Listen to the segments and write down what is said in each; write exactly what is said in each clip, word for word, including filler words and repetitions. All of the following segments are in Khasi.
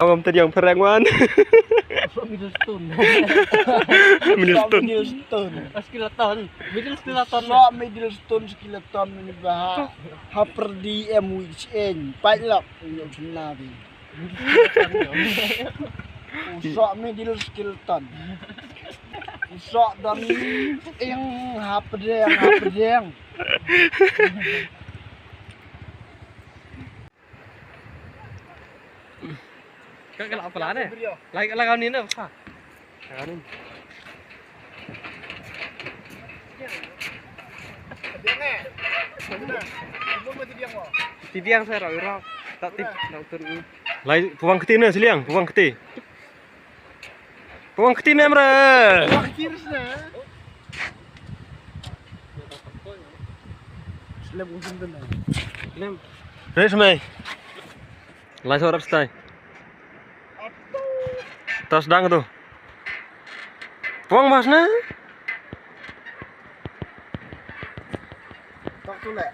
Om tadi yang perang wan. Middlestone. Middlestone. Middlestone. Oh, skeleton. Middle skeleton. Sok Middlestone skeleton ini bah. Haper di M W H N. Pailap. Ini cuma di. Usok Middle skeleton. Usok dan ing hapdeng hapdeng. Ka ka la pala ne. Lai la ka ni ne pa. Ka ni. Ti diang sa rau rau. Tak tip nak turun. Lai puang keti ne siliang, puang keti. Puang keti ne mre. Slem. Res mai. Lai sorap stai. Tas dang tu. Puang mas na. Tak tu leh.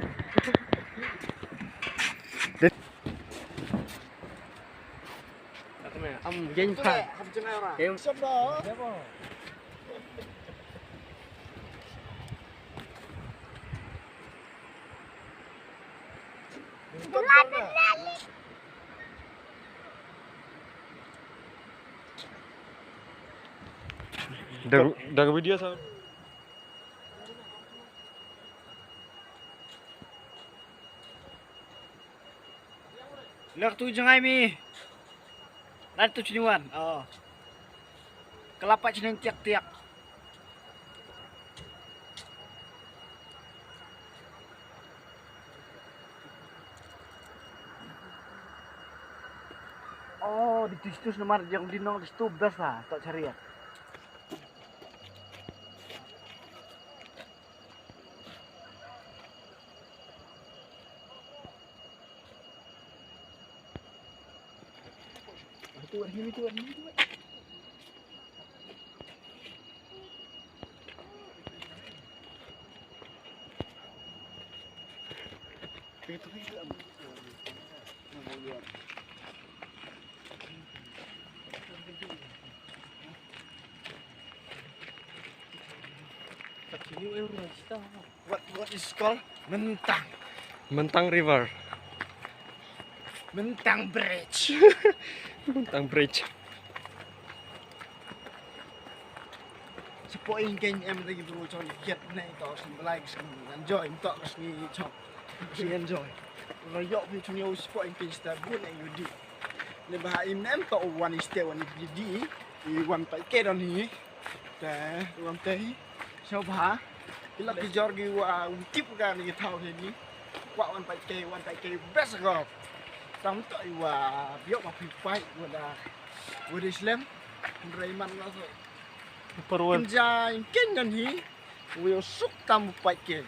Am gen pa. Em. Siap dah. Dah, dah video sa. Lek tu jngai mi. Rat tu chniwan. Oh. Kelapa chning tiak tiak. Oh, di tus tus nomor yang di nong di stu best lah, tak cari ya. What, what is called? Mentang. Mentang River. Mentang Bridge. Mentang Bridge. Spot in keng em lagi bro chong kiat nei to sing belai sing enjoy to sing chong sing enjoy. Lo yok bi chung yo spot in keng sta bun en yudi. Ne ba im em to wan iste wan yudi i wan pa ke don hi. Te wan te hi. So ba ki lok ki jor ki wa tip ka ni thaw he ni. Kwa wan pa ke wan pa ke best go. Tam to i wa biok ma phi pai wa da wa di slem. Rai man la so. Parwan. Kin ja kin nan hi. Wi suk tam pai ke.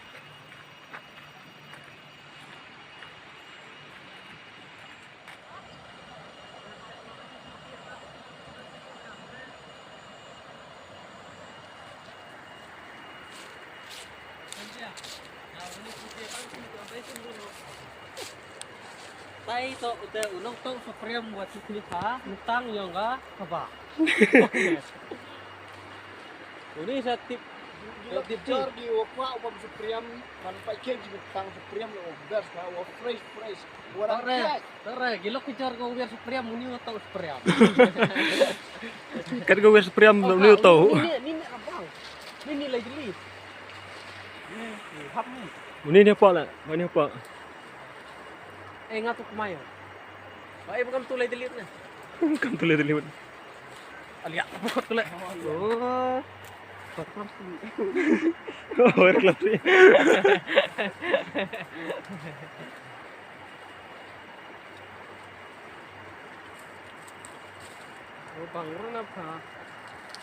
Tai to ute unong to supreme wa chukli ka mentang yong ga kaba. Uni sa tip. Di lok tip di. Jor di wa kwa wa supreme man pa ke ji mentang supreme lo best ka wa fresh fresh. Wa tore tore gilok ki jor ko wa supreme uni wa to supreme. Kan ko wa supreme uni wa to. Ni ni abang. Ni ni lagi li. Ni hap ni. Uni ni apa lah? Ni apa? Eh, nga tu kemai. Ba eh bukan tulai delit ne. Bukan tulai delit. Alia, bukan tulai. Oh. Bakram tu. Oh, bakram tu. Oh, bang, ru na pha.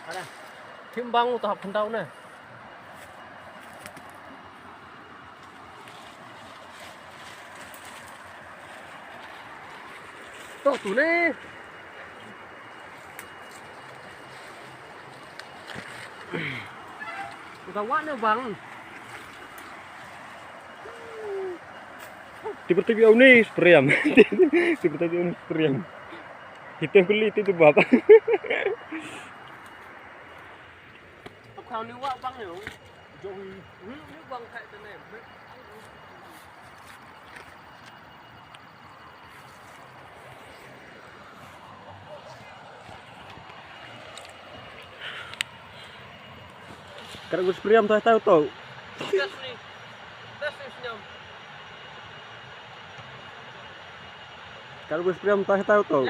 Ada. Kim bang tu hap phendau ne. Toh tu ne. Udah wak ne bang. Tiba-tiba ni spriam. Tiba-tiba ni spriam. Hiteng kuli ti tu bab. Kau ni wak bang ni. Jong ni wak kai tene. Kar gus priam tai tai to. Kar gus priam tai tai to.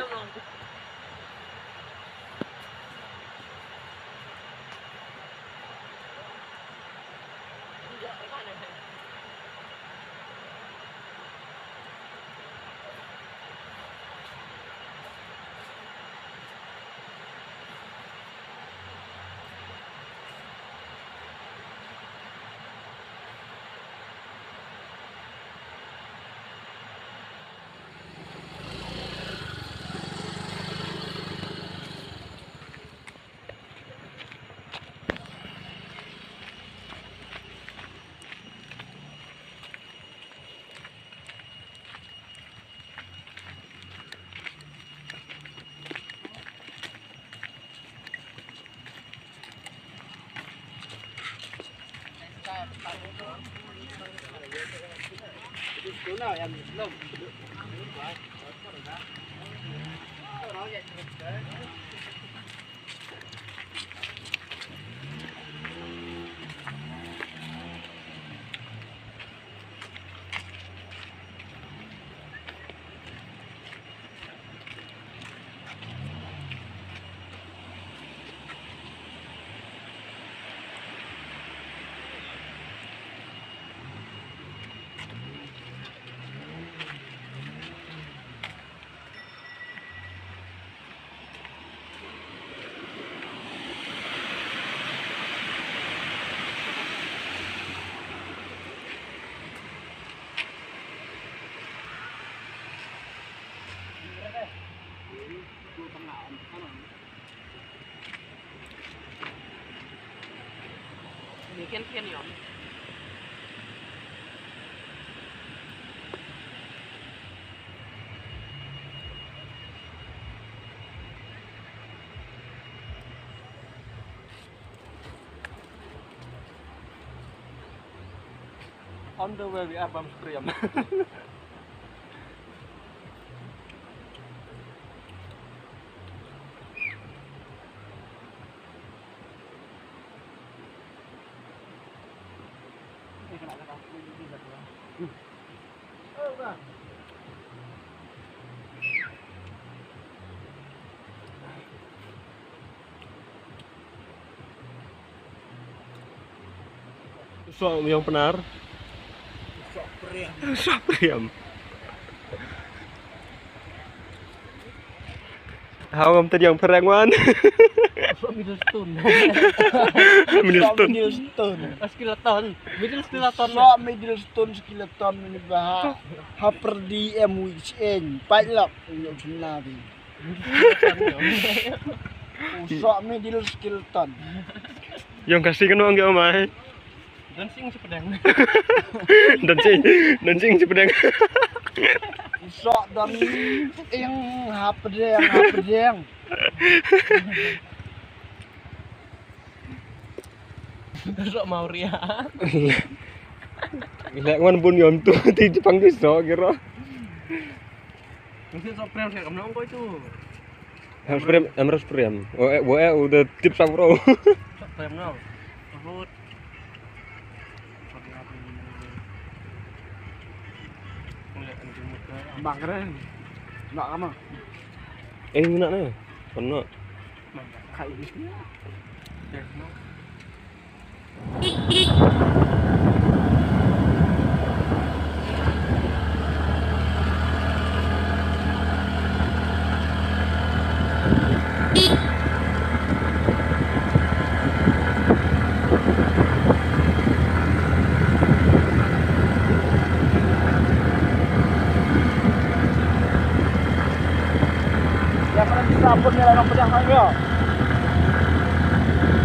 On the way we are bam spriam. Sok yang benar. Sok priam. Sok priam. Hau ngam tadi yang perang wan. Sok Middlestone. Middlestone. Middlestone. Skeleton. Middlestone. Sok Middlestone skeleton ni bah. Ha perdi em wi chen. Pai lap nyok chuna di. Sok Middlestone skeleton. Yang kasih kena nggak mai. Dancing sepedang. Dancing, dancing sepedang. Sok dancing hapedeng hapedeng. Sok Maurya. Lek wan bun yom tu ti Jepang di sok kira. Mesti sok priam sih kamu nongko itu. Em spriam, em spriam. Oh eh, oh eh, udah tip sa bro. Sok priam no. Ahut. Bang keren. Nak lama. Eh, nak ni. Kena. Kai. Ya, kalau bisa pun dia orang pedah main dia.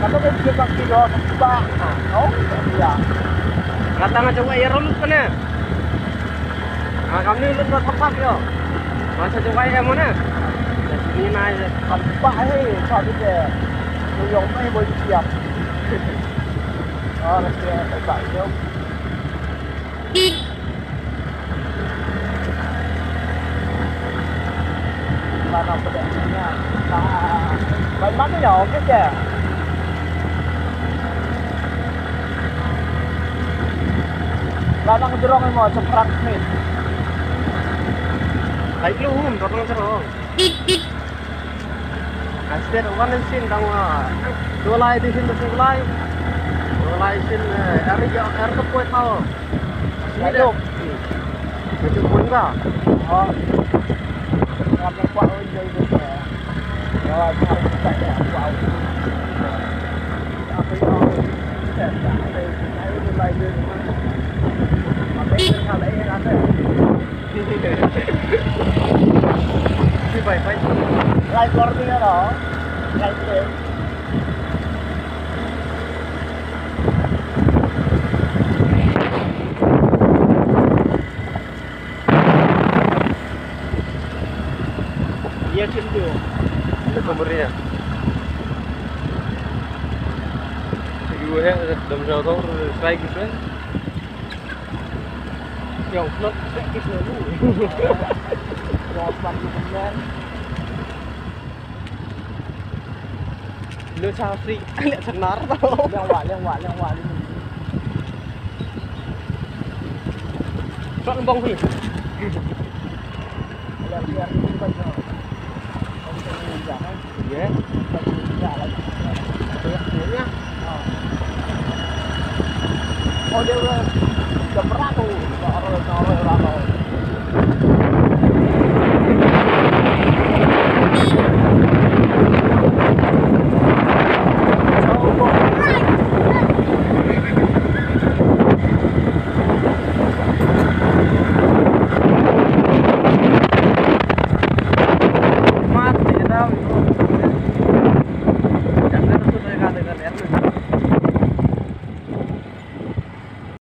Kata dia dia tak kira sebab. Oh, iya. Kata ngajak ya rum kena. Ah, kami lut dah tepat yo. Masa jawai kamu na. Ni nai kan ba he, sa tu ke. Tu yong mai boy siap. Oh, rasa tak ba yo. Mana pedangnya? Mana ya? Oke je. Mana ngejrong mau seprak nih. Baik lu, dorong jerong. Astet wan shin dang wa. Dua lai di shin di shin lai. Dua lai shin, eh, er ya er ke poi tau. Lai dok. Macam pun ka. Oh. Ngam nampak oi jai jai. Ya, jai jai ya. Wow. Apa yang mau? Saya saya saya lai dia. Apa yang saya lai dia? Bye bye. Lai kor ni ano? Lai kor. Iya, cik tu. Ada kamarnya. Kedua ya, dalam satu tahun, saya gitu. Yang not, saya gitu. Yang not, gitu. Leh sa Afrika, leh sa Nar tau. Leh wah, leh wah, leh wah, leh. Sok lembong ni. Leh biar ni baju. Iya. Baju ni lagi. Banyak duitnya. Oh. Oh, dia udah.